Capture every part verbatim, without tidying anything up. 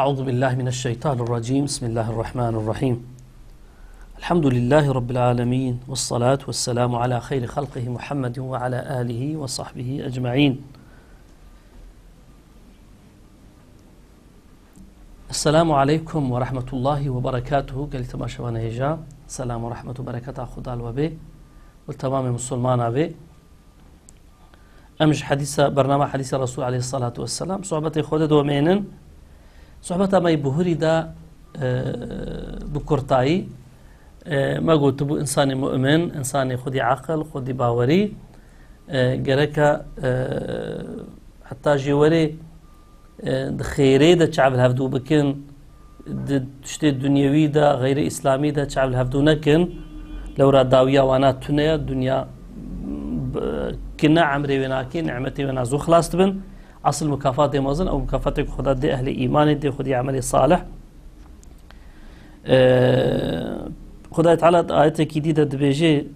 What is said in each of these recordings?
أعوذ بالله من الشيطان الرجيم. بسم الله الرحمن الرحيم. الحمد لله رب العالمين، والصلاة والسلام على خير خلقه محمد وعلى آله وصحبه أجمعين. السلام عليكم ورحمة الله وبركاته. Gelî temaşevana hêja, selam û rehmet û bereketa Xuda li we bê û li temamê Musulmana bê. Em ji hedîsa, bernama hedîsa Resul aleyhissalatu vesselam, sohbetê xwe de domênin. Sohbeta me yê buhurî de, e, bi kurtayî, e, me gotibû, însanê mu'min, însanê xwedî aqil, xwedî bawerî, e, gereke, e, heta jê werê, e, di xêrê de çav li hevdû bikin, di tiştê dunyewî de, xeyrê îslamî de çav li hevdû nekin. Lewra dawiya wana tune ye, dunya, b-, kine emrê wê nake, nimetê wê na zû xilas dibin. Asil mukafatê mezin, ew mukafatê ku Xuda dê ehlê îmanê, dê xwedî emelê salih. E, Xwedayê Teala di ayetekî dî de dibêje,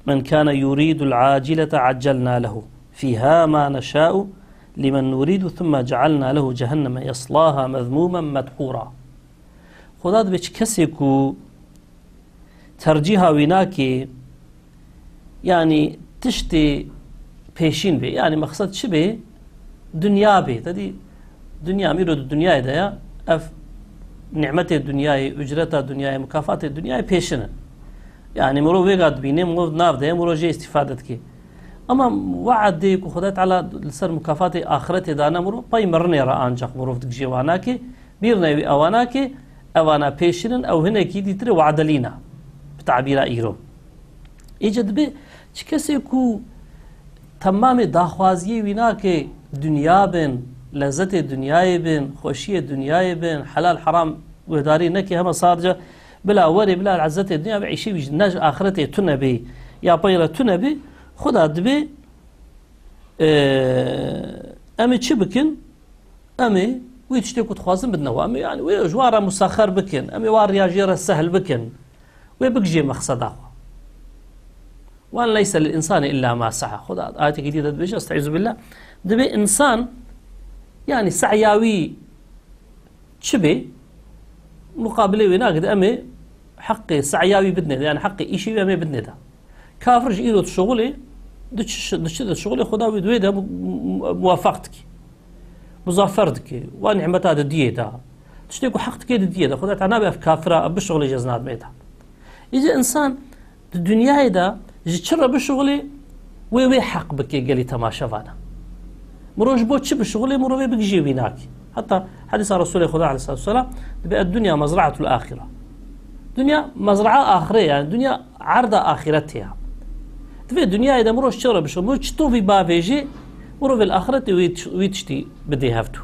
"Men kana yuridul acilete accelna lehu fiha ma neşa'u limen nuridu thumma cealna lehu cehenneme yeslaha mezmumen medhura." Xuda dibê çi kesê ku tercîha wî nake, yanî tiştê pêşîn bê. Yanî mexsed çi bê? Dinya bê. Te dî dinya, mîro di dinyayê de ya, ev nimetê dinyayê, ucreta dinyayê, mukafatê dinyayê pêşin in. Yanî mirov vêga dibîne, mirov di nav de ye, mirov jê îstîfade dike. Ama we'dê ku Xwedê Teala li ser mukafatê axiretê dane mirov, pey mirinê re ancaq mirov digije wana ke, bîr neyê wî ewana ke, evana pêşin in, ew hinekî dîtirê wadelîna, bi tabîra îro. Îca dibe çi kesê ku temamê daxwaziyê wî nake dinya bin, lezzetê dinyayê bin, xweşiyê dinyayê bin, helal heram guhdarî neke, hema sadece bila werê, bila lezzetê dinya be, îşê wî ji ne ji axiretê tune bê, ya pey re tune bê, Xuda dibe, e, em ê çi bikin? Em ê wî tiştê ku dixwazin bidine we. Em ê, yani, wê ji wan re musexer bikin. Em ê wan riya jê re sehl bikin. Wê bigijê mexseda xwe. "Wen leyse lil insani illa ma sa'a." Xuda ayetekî dî de dibêje, estaizu billah. Dibê insan, yani, se'ya wî çi bê? Muqabilê wê nake de em ê heqê se'ya wî bidinê de, yani heqê îşê wî em ê bidinê de. Kafir ji îro dişuxulê, diçi, diçi dişuxulê, Xuda wî di wê de mu-, mu-, muwefeq dike. Muzaffer dike. Wa nimeta didiyê de. Tiştê ku heq dike didiyê de. Xuda Teala nabe ev kafira, ev bişuxulê jê ez nadimê de. Îca insan di dinyayê de ji çi re bişuxulê, wê wê heq bike gelî temaşevana. Mirov ji bo çi bişuxulê, mirov ê bigijê wî nake. Heta hedîsa Resulê Xuda aleyhissalatu vesselam dibe, "Ed-dunya mezra'atul ahire." Dinya mezraa axirê, yani dinya erda axiretê ya. Divê dinyayê de mirov çi re bişuxulê, mirov çi tovî bavêjê, mirov vê li axiretê wî, wî tiştî bidê hevdû.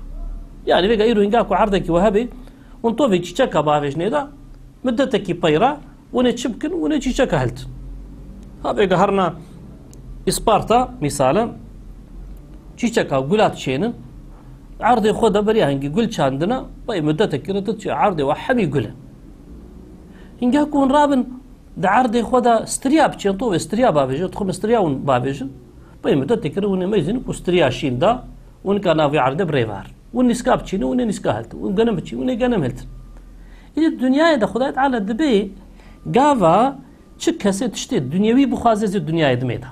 Yani vêga îro hinga ku erdekî we hebe, hûn tovê çîçeka bavêjinê de, muddetekî pey re, hûn ê çi bikin? Hûn ê çîçeka hiltin. Ha, vêga herna Îsparta, mîsalen, çîçeka gula diçênin, erdê xwe de beriya hingî gul çandine, pey muddetekî re tu diçî erdê we hemî gul in. Hinga ku hûn rabin, di erdê xwe de stiriya biçên, tovê stiriya bavêjin, dixwin stiriya hûn bavêjin, pey muddetekî re hûn ê meyzînin ku stiriya şîn da, hûn nika nav wê erdê birêve herin. Hûn nîska biçînin, hûn ê nîska hiltin. Hûn genim biçînin, hûn ê genim hiltin. Îdî dinyayê de Xwedayê Teala dibê gava çi kesê tiştê dinyewî bixwaze zî dinyayê dimê de.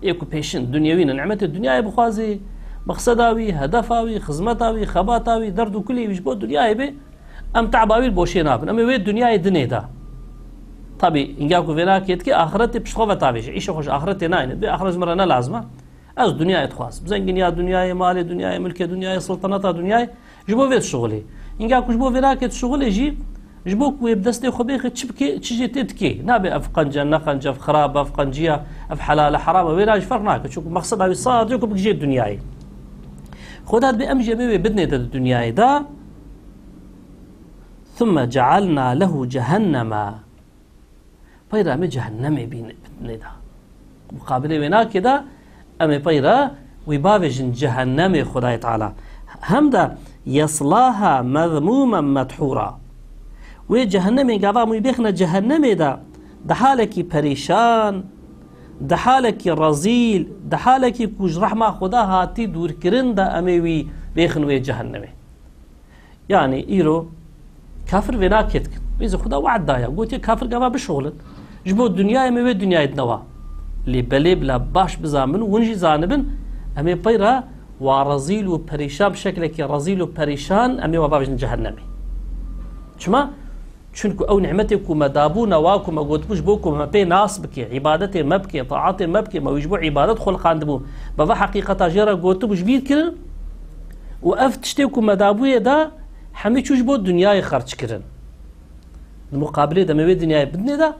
Ê ku pêşin dinyewî ne, nimetê dinyayê bixwazî, mexseda wî, hedefa wî, xizmeta wî, xebata wî, derd û kulê wî ji bo dinyayê bê, em teba wî li boşê nabin. Em ê wê dinyayê dinê de. Tabî, hinga ku vê nakê dikê, axiretê pişt xwe ve tavêje. Îşê xwe ji axiretê nayne. Dibê axiret ji min re ne lazim e. Ez dinyayê dixwazim. Zenginiya dinyayê, malê dinyayê, milkê dinyayê, siltaneta dinyayê, ji bo vê dişuxulê. Hinga ku ji bo vê nakê dişuxulê jî, ji bo ku wê bi destê xwe bêxe, çi bike, çi jê tê dikê. Nabe ev qenc e, ne qenc e, ev xirab e, ev qenciya, ev helal e, heram e. Wê na jî ferq nake. Çunku mexseda wî sadece ku bigijê dinyayê. Xweda dibê em jî em ê wê bidinê de di dinyayê de. Thumme cealna lehu cehenneme. Peyra em ê cehennemê bîne, bidinê de. Muqabilê wê nakê de, em ê peyra wî bavêjin cehennemê Xwedayê Teala. Hem de yeslaha mezmûmen medhûra. Wê cehennemê gava em wî bêxine cehennemê de, di halekî perîşan, di halekî rezîl, di halekî ku ji rehma Xweda hatî dûrkirin de em ê wî bêxin wê cehennemê. Yanî îro kafir vê nakê dikin. Rêzê Xuda we'd daye. Gotiye kafir gava bişoxlin. Ji bo dinyayê me wê dinyayê dinewa. Lê belê bila baş bizanin, hûn jî zanibin, em ê peyra wa rezîl û perîşan, bi şeklekî rezîl û perîşan, em ê wa bavêjin cehennemê. Çima? Çunku ew nîmetê ku me dabû, newa ku me gotibû ji bo ku me pê nas bike, îbadetê me bike, taetê me bike, me wî ji bo îbadet xuliqandibû. Me va heqîqeta jê re gotibû, ji bîr kirin û ev tiştê ku me dabûyê de hemî çû ji bo dinyayê xerc kirin. Di muqabilê de me wê dinyayê bidinê de,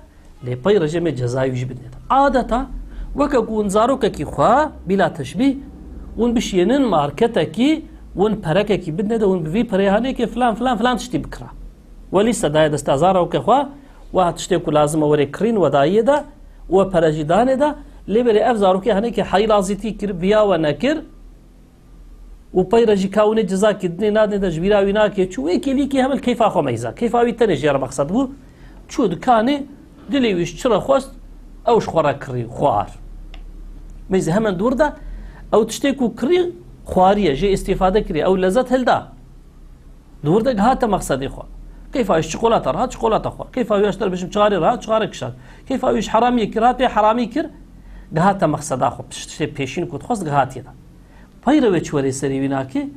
lê pey re jê me cezayê wî jî bidinê de. Adeta weke ku hûn zarokekî xwe bîla teşbîh, hûn bişiyênin marketekî, hûn perekekî bidinê de, hûn bi vî pereyê hanêkê filan, filan, filan tiştî bikira. Welî se daye desta zarokê xwe, wa tiştê ku lazim e werê kirîn, we dayiyê de, we pere jî danê de, lê berê ev zarokê henekê heylazîtî kir, viya we nekir, û pey re jî ka hûnê cezakî dinê nadinê de ji bîra wî nake, çû wê kêlîkî hemil keyfa xwe meyza. Keyfa wî tenê jê re mexsed bû. Çû dikanê, dilê wî ji çi re xwest, ew ji xwe re kirî, xwar. Meyzê hemen dûr de, ew tiştê ku kirî, xwariye, jê îstîfade kirî, ew lezet hilda. Li wir de gihate mexsedê xwe. Keyfa wî ji çikolata re hat, çikolata xwar. Keyfa wî ji te re bêjim çixarê re hat, çixarek kişand. Keyfa wî ji heramiyê kir hat, pê heramî kir. Gihate mexseda xwe. Tişt-, tiştê pêşîn ku dixwest gihatiye de. Pey re wê çi werê serê wî nake?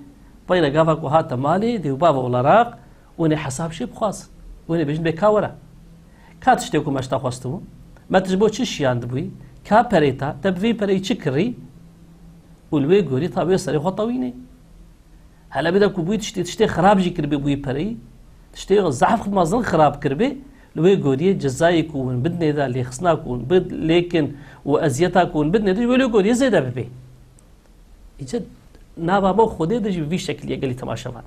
Pey re gava ku hate malê, dê û bav olarak hûn ê hesab şê bixwazin. Hûn ê bêjin bê ka were. Ka tiştê ku me ji te xwestibû? Me tu ji bo çi şiyandibûyî? Ka perê ta? Te bi vî pereyî çi kirî? Û li wê gorî ta wê serê xwe tewînê. Hele bide ku bûyî tiştê, tiştê xirab jî kiribê bûyî pereyî, tiştê zehf mezin xirab kiribê, li wê goriyê cezayê ku hûn bidinê de, lêxistina ku hûn bid-, lêkin û eziyeta ku hûn bidinê de, wê li goriyê zêde bibê. Îca nava me û Xwedê de jî bi vî şekilî ye gelî temaşevana.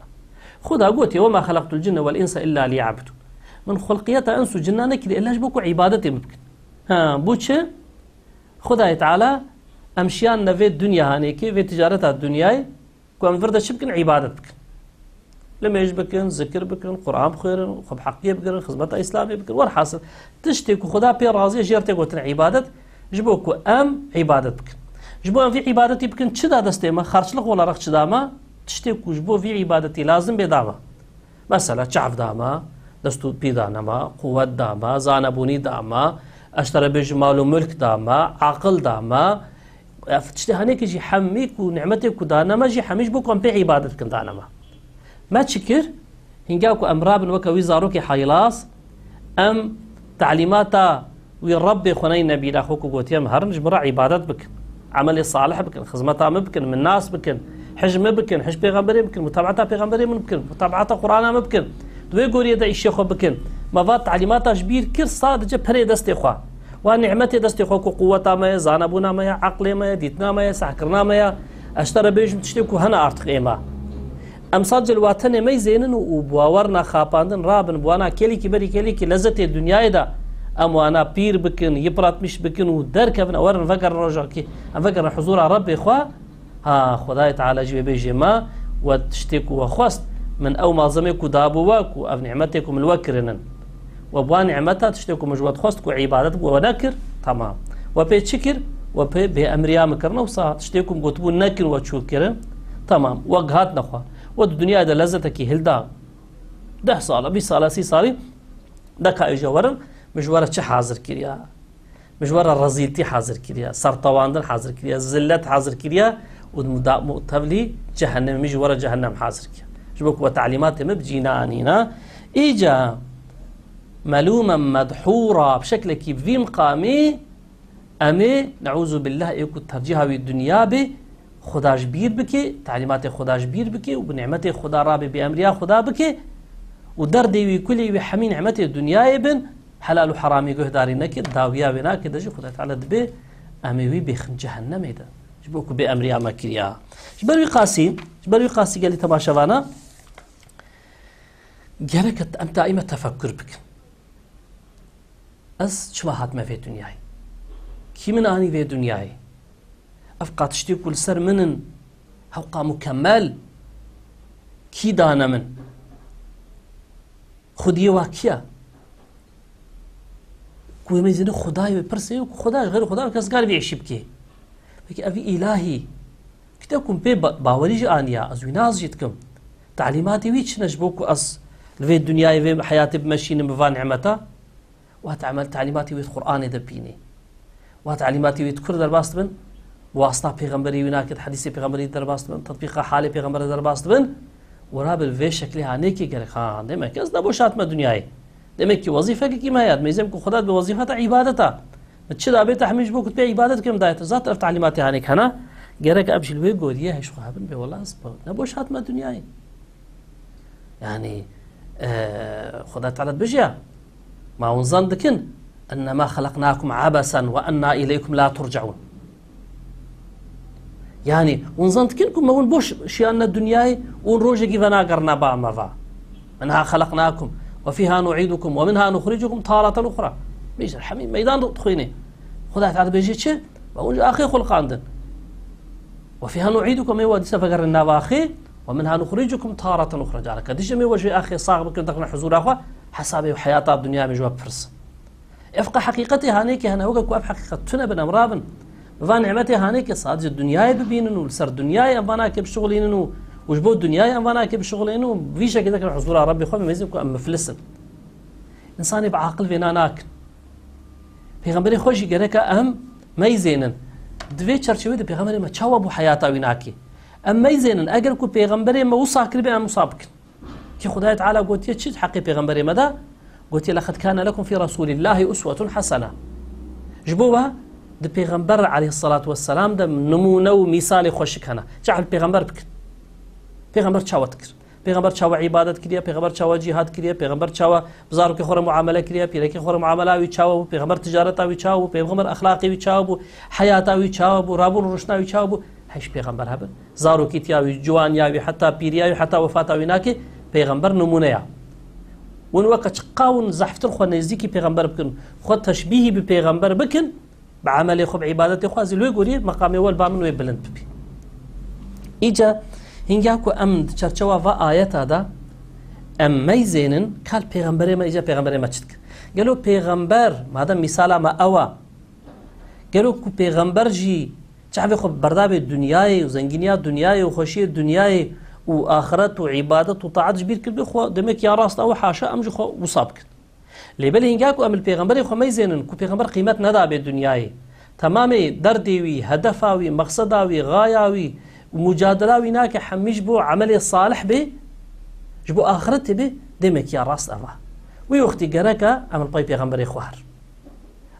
Xweda gotiye, "Wema xelaqtul cinne vel insa illa liya'budun." Min xulqiyeta ins û cinna nekiriye illa ji bo ku îbadetê min bikin. Ha, bo çi? Xwedayê Teala em şiyan ne vê dinya hanê ke, vê ticareta dinyayê, ku em vir de çi bikin? Îbadet bikin. Limêj bikin, zikir bikin, Quran bixwêrin, xwe bi heqiyê bigirin, xizmeta Îslamê bikin. Werhasil, tiştê ku Xuda pê razî ye, jê re tê gotin îbadet, ji bo ku em îbadet bikin. Ji bo em vî îbadetî bikin, çi da destê me? Xerçlix olarak çi da me? Tiştê ku ji bo vî îbadetî lazim bê da me. Mesela çav da me, dest û pî da me, quwet da me, zanebûnî da me, ez te re bêjim mal û mulk da me, aqil da me. Ev tiştê henekî jî hemî ku nimetê ku dane me jî hemî ji bo ku em pê îbadet bikin dane me. Me çi kir? Hînga ku em rabin weke wî zarokê heylaz, em talîmata wî Rebbê xwe neyne bîra xwe ku gotiye em herin ji min re îbadet bikin. Emelê salih bikin, xizmeta min bikin, min nas bikin, hij min bikin, hij pêxemberê bikin, mutabata pêxemberê min bikin, mutabata Qur'ana min bikin. Di wê goriyê de îşê xwe bikin. Me va talîmata ji bîr kir, sadece perê destê xwe. Wa nimetê destê xwe ku quweta me ye, zanebûna me ye, eqlê me ye, dîtina me ye, sehkirina me ye. Ez te re bêjim tiştê ku hene artık êma. Em sadece li wa tenê meyzênin û, û bi wa werna xapandin rabin, bi wana kêlîkî berî kêlîkî lezetê dinyayê de em wana pîr bikin, yipratmiş bikin û derkevin, em werin vegerin rojekî, em vegerin huzûra Rebbê xwe. Ha, Xwedayê Teala jî wê bêjê me, we tiştê ku we xwest, min ew malzemê ku dabû we, ku ev nîmetê ku min li we kirinin. We bi wan nîmeta tiştê ku min ji we dixwest ku îbadet bi we nekir, temam. We pê çi kir? We pê bêemriya min kirine wisa tiştê ku min gotibû nekin we çû kirin, temam. We gihatine xwe. We di dinyayê de lezzetekî hilda. Deh sala, bîst sala, sî salî, de ka êja werin, min ji we re çi hazir kiriya? Min ji we re rezîltî hazir kiriya, sertewandin hazir kiriya, zillet hazir kiriya û di muda-, mu-, tevlî cehennemê min ji we re cehennem hazir kiriya. Ji bo ku we talîmatê min bi cî neanîna. Îca melûmen medhûra, bi şeklekî bi vî miqamî em ê, neûzûbillah, ê ku tercîha wî dinya bê, Xuda ji bîr bike, talîmatê Xuda ji bîr bike û bi nîmetê Xuda rabê, bi emriya Xuda bike û derdê wî kulê wî hemî nîmetê dinyayê bin, helal û heramî guhdarî neke, dawiya wê nake de jî Xuda Teala dibê em ê wî bêxin cehennemê de. Ji bo ku bê emriya me kiriya. Ji ber wî qasî, ji ber wî qasî gelî temaşevana, gerek em daîme tefekkur bikin. Ez çima hatime vê dinyayê? Kî min anî vê dinyayê? Ev qatiştê ku li ser min in, hewqa mukemmel, kî dane min? Xwediyê wa kî ye? Ku wê mêzîne Xwedayê wê pirsê, ku Xweda ji xeyrê Xweda kes kar vê îşî bikê. Peki ev îlahî, kite ku pê ba-, bawerî jî aniya, ez wî nas jî dikim. Talîmatê wî çi ne ji bo ku ez li vê dinyayê, vê heyatê bimeşînim bi van nimeta? Wa temel talîmatê wî di Qur'anê de bînî. Wa talîmatê wî di kur derbas dibin, wasta pêxemberê wî nake, di hedîsê pêxemberê derbas dibin, tetbîqa halê pêxemberê derbas dibin, û rabin vê şeklê hanê ki gerek, ha, demek ez neboşatme dinyayê. Demek ki wezîfekekî me heye, mêzem ku Xweda bi wezîfeta îbadeta. Min çi dabête hemî ji bo ku tu pê îbadet kim dayete. Zat ev talîmatê hanê ki hena, gerek em jî li wê goriyê heş xwe hebin bê wela ez neboşatme dinyayê. Yani, e, Xweda Teala dibêje, ma hûn zan dikin, "Ennema xelaqnakum abesen ve enna ileykum la turcaun." Yani, hûn zan dikin ku me hûn boş şiyanine dinyayê, hûn rojekî venagerine ba me va. "Minha xelaqnakum ve fiha nu'idukum ve minha nuxricukum taratan uxra." Bêje, hemî meydan dixwîne. Xweda Teala dibêje çi? Me hûn ji axê xulqandin. "Ve fiha nu'idukum", ê we dîsa vegerin nav axê. "Ve minha nuxricukum taratan uxra." Careke dî jî em ê we ji vê axê sax bikin, dixine huzûra xwe, hesabê heyata dinya em ê ji we bipirsin. Ev qe heqîqetê hanê ki hene, weke ku ev heqîqet tune bin, em rabin. Bi van nimetê hanê ki sadece dinyayê bibînin û li ser dinyayê em vana ki bişixulînin û, û ji bo dinyayê em vana ki bişixulînin û vî şekilde dixine huzûra Rebbê xwe, em mêzin ku em miflis in. Însanê bi aqil vêna nakin. Pêxemberê xwe jî gereke em meyzênin. Di vê çerçevê de pêxemberê me çawa bû heyata wî nakê? Em meyzênin, eger ku pêxemberê me wisa kiribe, em wisa bikin. Ki Xwedayê Teala gotiye çi heqê pêxemberê me de? Gotiye, "Leqed kâne lekum fî Resûlîllahî uswetun hesene." Ji bo we di pêxember aleyhisselatu vesselam de nimûne û mîsalê xweşik hene. Cehil pêxember bikin. Pêxember çawa dikir? Pêxember çawa îbadet kiriye, pêxember çawa cîhad kiriye, pêxember çawa bi zarokê xwe re muamele kiriye, pîrekê xwe re muamela wî çawa bû, pêxember ticareta wî çawa bû, pêxember exlaqê wî çawa bû, heyata wî çawa bû, rabûn û rûşna wî çawa bû, heş pêxember hebin. Zarokîtiya wî, ciwaniya wî, heta pîriya wî, heta wefata wî nake, pêxember nimûne ya. Win weke çiqa win zehftir xwe nêzdîkî pêxember bikin, xwe teşbîhî bi pêxember bikin, bi emelê xwe, bi îbadetê xwe, ez ê li wê gorî meqamê we li ba min wê bilind bibî. Îca hînga ku em di çerçewa va ayeta de em meyzênin, kal pêxemberê me, îca pêxemberê me çi dike? Gelo pêxember, madem mîsala me ew e, gelo ku pêxember jî çavê xwe berdabê dinyayê û zengîniya dinyayê û xweşiyê dinyayê û axiret û îbadet û taet ji bîr kiribê xwe, demek ya rast ew e, haşa em ji xwe wisa bikin. Lê belê hînga ku em li pêxemberê xwe meyzênin ku pêxember qîmet nedabe dinyayê, temamê derdê wî, hedefa wî, mexseda wî, xaya wî û mucadela wî nake hemî ji bo emelê salih bê, ji bo axiretê bê, demek ya rast ev e. Wî wextî gereke em li pey pêxemberê xwe her.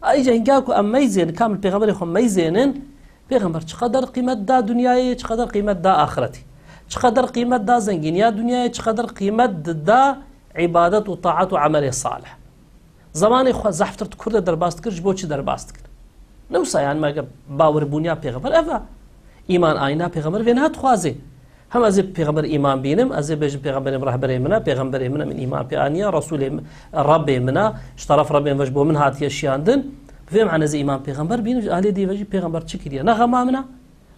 A îca hînga ku em meyzênin, kam li pêxemberê xwe meyzênin, Pêxember çiqeder qîmet da dinyayê, çiqeder qîmet da axiretê. Çiqeder qîmet da zengîniya dinyayê, çiqeder qîmet da îbadet û taet û emelê salih. Zemanê xwe zehftir di kur de derbas dikir, ji bo çi derbas dikir? Ne wisa, yani, me ge baweribûniya pêxember ev e. Îman ayna pêxember vê niha dixwaze. Hem ez ê bi pêxember îman bînim, ez ê bêjim pêxemberê min rehberê min e, pêxemberê min e, min îman pê aniye, Resûlê min, Rebbê min e, ji teref Rebbê min ve ji bo min hatiye şiyandin. Bi vê mane ez ê îman pêxember bînim, ji alê dî ve jî pêxember çi kiriye? Ne xema min e.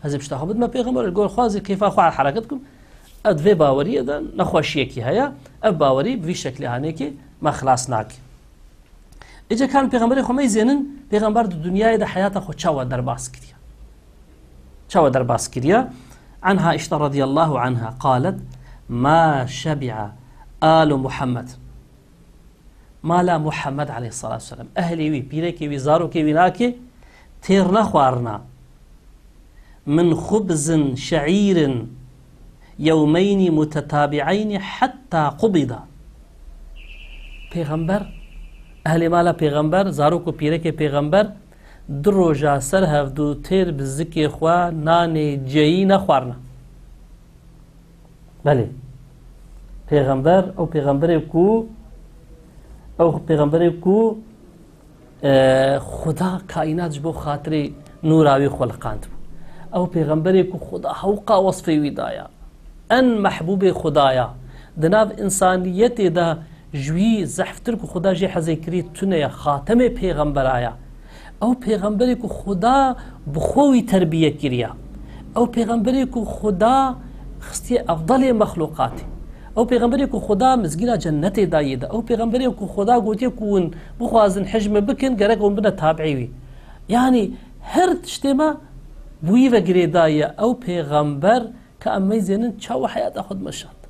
Ez ê pişta xwe bidime pêxember, li gor xwe ez ê keyfa xwe hereket bikim. Ez di vê baweriyê de nexweşiyekî heye. Ev bawerî bi vî şeklê hanekê me xilas nake. Îca kan pêxemberê xwe meyzênin, pêxember di dinyayê de heyata xwe çawa derbas kiriye? Çawa derbas kiriye? Anha işte radiyallahu anha qalet, "Ma şebi'a alu Muhammed." Mala Muhammed aleyhissalatu vesselam, ehlê wî, pîrekê wî, zarokê wî nake, têr nexwarina. Min xubzin şeîrin yewmeyni mutetabi'eyni hetta qubida. Pêxember, ehlê mala pêxember, zarok û pîrekê pêxember, du roja ser hev du têr bi zikê xwe nanê ceyî nexwarine. Belê. Pêxember, ew pêxemberê ku, ew pêxemberê ku, e, Xuda kaînat ji bo xatirê nûra wî xuliqandibû. Ew pêxemberê ku Xuda hewqa wesfê wî daya. En mehbûbê Xuda ya. Di nav însaniyetê de ji wî zehftir ku Xuda jê hezê kirî tune ye, xatemê pêxembera ye. Ew pêxemberê ku Xuda bi xwe wî terbiye kiriye. Ew pêxemberê ku Xuda xistiye efdalê mexluqatê. Ew pêxemberê ku Xuda mizgîna cennetê daye de. Ew pêxemberê ku Xuda gotiye ku hûn bixwazin hej me bikin, gerek hûn bine tabi'ê wî. Yanî her tiştê me bi wî ve girêdayî ye. Ew pêxember ka em meyzênin çawa heyata xwe dimeşand.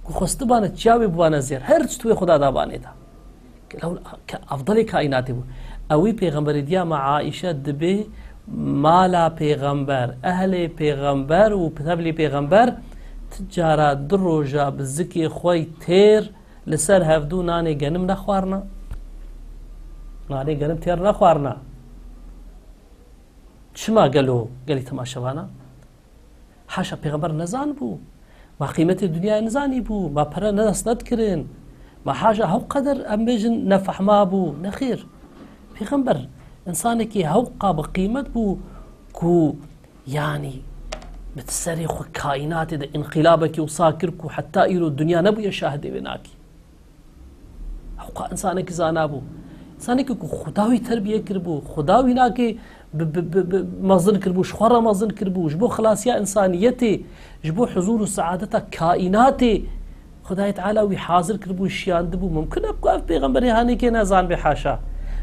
Ku xwestibane çiya wê bibane zêr. Her çi tu wê Xuda dabanê da. Ke lew-, ke efdelê kaînatê bû. Ewî pêxemberê diya me Aîşe dibê mala pêxember, ehlê pêxember û tevlî pêxember ti cara du roja bi zikê xwe têr li ser hevdû nanê genim nexwarina. Nanê genim têr nexwarina. Çima gelo gelî temaşevana? Haşa pêxember nezanibû. Ma qîmetê dinyayê nizanîbû. Ma pere ne dest nedikirin. Ma haşa hew qeder em bêjin nefehmabû. Nexêr. Pêxember insanekî hewqa bi qîmet bû ku yanî bi serê xwe kaînatê de înqilabekî wisa kir ku heta îro dinya nebûye şahidê wê nakî. Hewqa insanekî zana bû. Insanekî ku Xuda wî terbiye kiribû, Xuda wî nakê bi, bi, bi, bi mezin kiribû, ji xwe re mezin kiribû, ji bo xilasiya insaniyetê, ji bo huzûr û seadeta kaînatê Xudayê Teala wî hazir kiribû, şiyandibû. Mumkin e ku ev pêxemberê hanêkê nezanibê, haşa.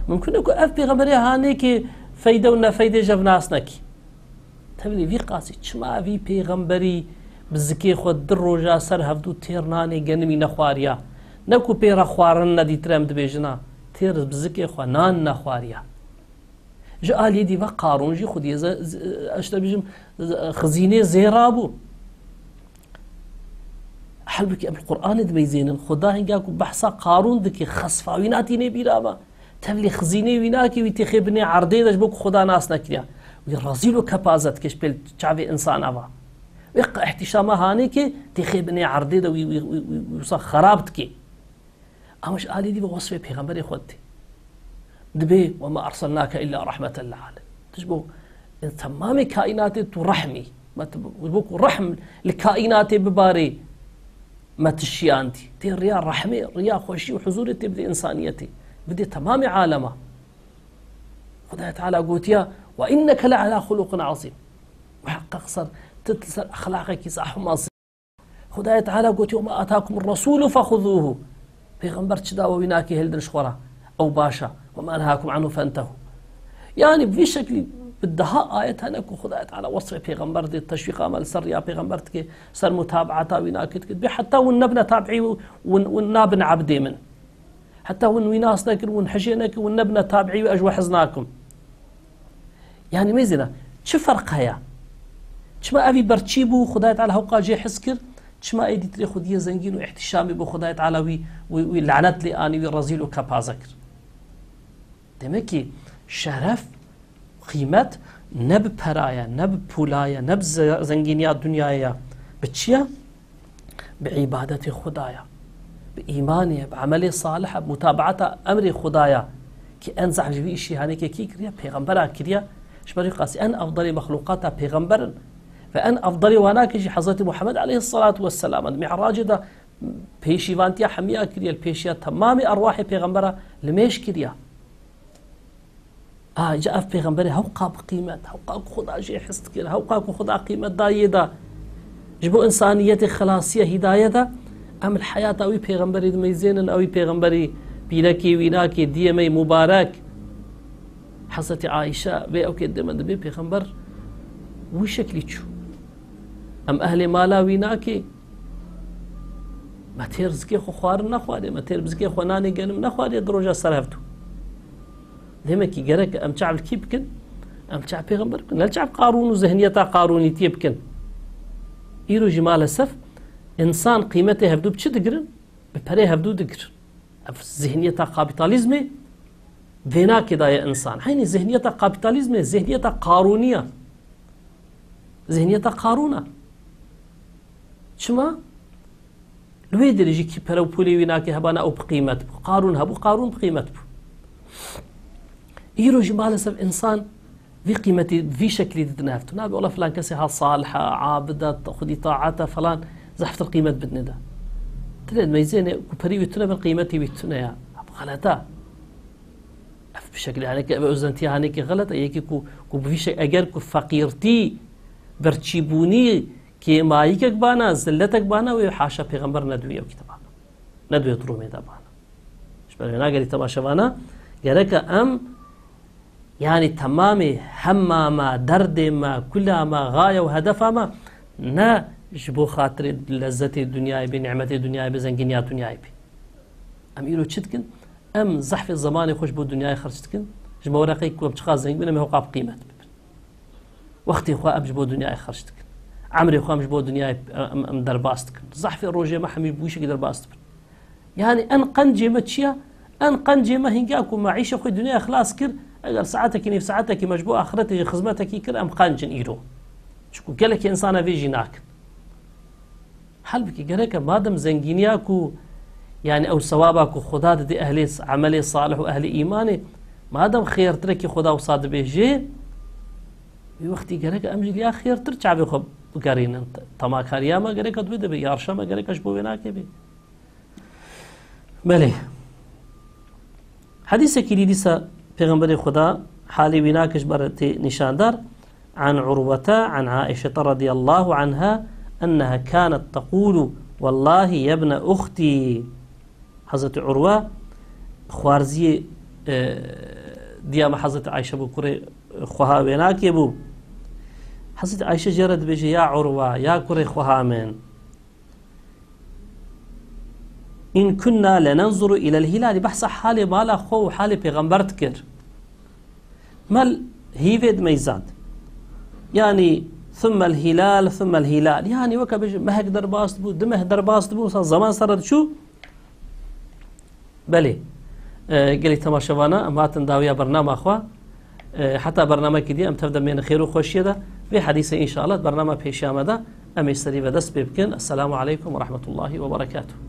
Mumkin e ku ev pêxemberê hanêkê feyde û nefeydê jev nas nekî. Tevlî vî qasî, çima vî pêxemberî bi zikê xwe du roja ser hevdû têr nanê genimî nexwariya? Ne ku pê re xwarin nedîtire em dibêjina, têr bi zikê xwe nan nexwariya. Ji aliyê dî ve Qarûn jî xwediyê ze-, ze-, ez dibêjim, xizînê zêra bû. Halbûkî em li Qur'anê dimeyzênin, Xuda hinga ku behsa Qarûn dike, xesfa wî natînê bîra me. Tevlî xizînê wî nake, wî têxê binê erdê de ji bo ku Xuda nas nekiriya. Wî rezîl û kepaze dike ji pêl çavê insana ve. Wê qe-, ihtîşama hanê ke têxê binê erdê de wî, wî, wî, wî, wî wisa xerab dike. Ama ji alî dî ve wesfê pêxemberê xwe didê. Dibê, "Ve ma erselnake illa rahmeten lil alemin." Tu ji bo, e, temamê kaînatê tu rehm î. Me tu, ji bo ku rehm li kaînatê bibarê, me tu şiyandî. Tê riya rehmê, riya xweşî û huzûrê tê bidê însaniyetê. Bidê temamê alema. Xwedayê Teala gotiya, "Ve inneke le ala xuluqin azîm." Muheqqeq ser, tu, tu ser exlaqekî zahf û mezin. Xwedayê Teala gotiya, "Ve ma atakumur resûlu fexuzûhu." Pêxember çi dawe wî nakê hildin ji xwe re. Ew baş e. "Ve ma nehakum anhu fentehu." Yani bi vî şeklî bi deha ayet hene ku Xwedayê Teala wesfê pêxember dê, teşwîqa me li ser riya pêxember dike, ser mutabaata wî nakê dike. Dibê heta hûn nebine tabiî û hûn, hûn nabin ebdê min. Heta hûn wî nas nekin, hûn hijê nekin, hûn nebine tabiî wî, ez ji we hez nakim. Yani mêzîna, çi ferq heye? Çima evî berçî bû, Xwedayê Teala hewqa jê hez kir, çima ê dîtirê xwediyê zengîn û îhtîşamî bû, Xwedayê Teala wî, wî, wî lanet lê anî, wî rezîl û kepaze kir? Demek ki şeref, qîmet ne bi pera ye, ne bi pûla ye, ne bi ze-, zengîniya dinyayê ye. Bi çi ye? Bi îbadetê Xwedaya, bi îmanê, bi emelê salih, bi mutabaata emrê Xwedaya. Ki en zehf ji vî îşî hanêkê kî kiriye? Pêxembera kiriye. Ji ber wî qasî en efdelê mexlûqata pêxember in. Ve en efdelê wana ki jî Hezretî Muhammed aleyhisselatu vesselam in. Mi'racê de pêşîvantiya hemiya kiriye, li pêşiya temamê erwahê pêxembera limêj kiriye. A, ji ev pêxemberê hewqa bi qîmet, hewqa ku Xuda jê hez dikir, hewqa ku Xuda qîmet dayê de, ji bo însaniyetê xelasiye, hîdaye de, em li heyata wî pêxemberî dimeyzênin, ewî pêxemberî pîrekî wî nakê, diyê me yê mubarek. Hezretî Aîşe vê ewkê dê me dibê pêxember wî şeklî çû. Em ehlê mala wî nakê, me têr zikê xwe xwarin nexwariye, me têr bi zikê xwe nanê genim nexwariye di roja ser hevdû. Demek ki gerek em çav li kî bikin? Em çav pêxember bikin. Ne çav Qarûn û zihniyeta Qarûnîtiyê bikin. Îro jî maalesef însan qîmetê hevdû bi çi digirin? Bi perê hevdû digirin. Ev zihniyeta kapîtalîzmê vênakê daye însan. Heynî zihniyeta kapîtalîzmê, zihniyeta Qarûniya. Zihniyeta Qarûna. Çima? Li wê derê jî kî pere û pûlê wî nake hebana ew bi qîmet bû. Qarûn hebû, Qarûn bi qîmet bû. Îro jî maalesef însan vî qîmetî, vî şeklî didine hev. Tu nabê wela filan kesê ha salih e, abid e, xwedî taet e, falan, zehftir qîmet bidine de. Dilê meyzênê ku perî wî tune bin qîmetî wî tune ya. Ev xelet e. Ev bi şeklî haneke, ev özentiya haneke xelet e. Yekî ku, ku bi vî şek-, eger ku feqîrtî, birçîbûnî, kêmayîkek bana, zilletek bana, wê haşa pêxember nedûye ew kitaba. Nedûye durumê de bana. Ji ber wê nagerî temaşevana, gereke em, yanî temamê hema me, derdê me, kula me, gaye û hedefa me ne Ji bo xatirê lezzetê dinyayê bê, nimetê dinyayê bê, zenginiya dinyayê bê. Em îro çi dikin? Em zehfê zemanê xwe ji bo dinyayê xerc dikin. Ji me wereqê ku em çiqas zengîn bin, em ê hoqa bi qîmet bibin. Wextê xwe em ji bo dinyayê xerc dikin. Emrê xwe em ji bo dinyayê em, em derbas dikin. Zehfê rojê me hemî bi wî şekî derbas dibin. Yani en qencê me çi ye? En qencê me hînga ku me îşê xwe dinyayê xilas kir, eger saetekî, nîv saetekî me ji bo axiretê jî xizmetekî kir, em qenc in îro. Çiku gelekî insana vê jî nakin. Halbikî gereke madem zengîniya ku, yani ew sewaba ku Xuda didê ehlê s-, emelê salih û ehlê îmanê, madem xêrtirekî Xuda wisa dibêjê, wî wextî gereke em jî liya xêrtir çavê xwe bigerînin. Temakariya me gereke divê dibe, yarşa me gereke ji bo wê nake bê. Belê. Hedîsekî dî dîsa Pêxemberê Xuda halê wî nake ji ber tê nîşandar. عن عروة عن عائشة رضي الله عنها أنها كانت تقول: والله يا ابن أختي. Hezretî Urwe xwarziyê, e, diya me Hezretî Ayşe bû, kurê xweha wênakê bû. Hezretî Ayşe jê re dibêje: Ya Urwe, ya kurê xweha min. إن كنا لننظر إلى الهلال، behsa halê mala xwe û halê pêxember dikir. Me hîvê dimeyzand. Yani, ثم الهلال، ثم الهلال. Yani, weke bêje, mehek derbas dibû, du meh derbas dibû, wisa zeman ser re diçû. Belê. E, gelî temaşevana, em hatin dawiya bernama xwe. E, heta bernamekî dî em tev de mêne xêr û xweşiyê de. Vê hedîsê înşallah bernama pêşiya me de em ê serî ve dest pê bikin. Esselamu aleykum ve rahmetullahi ve berekatuh.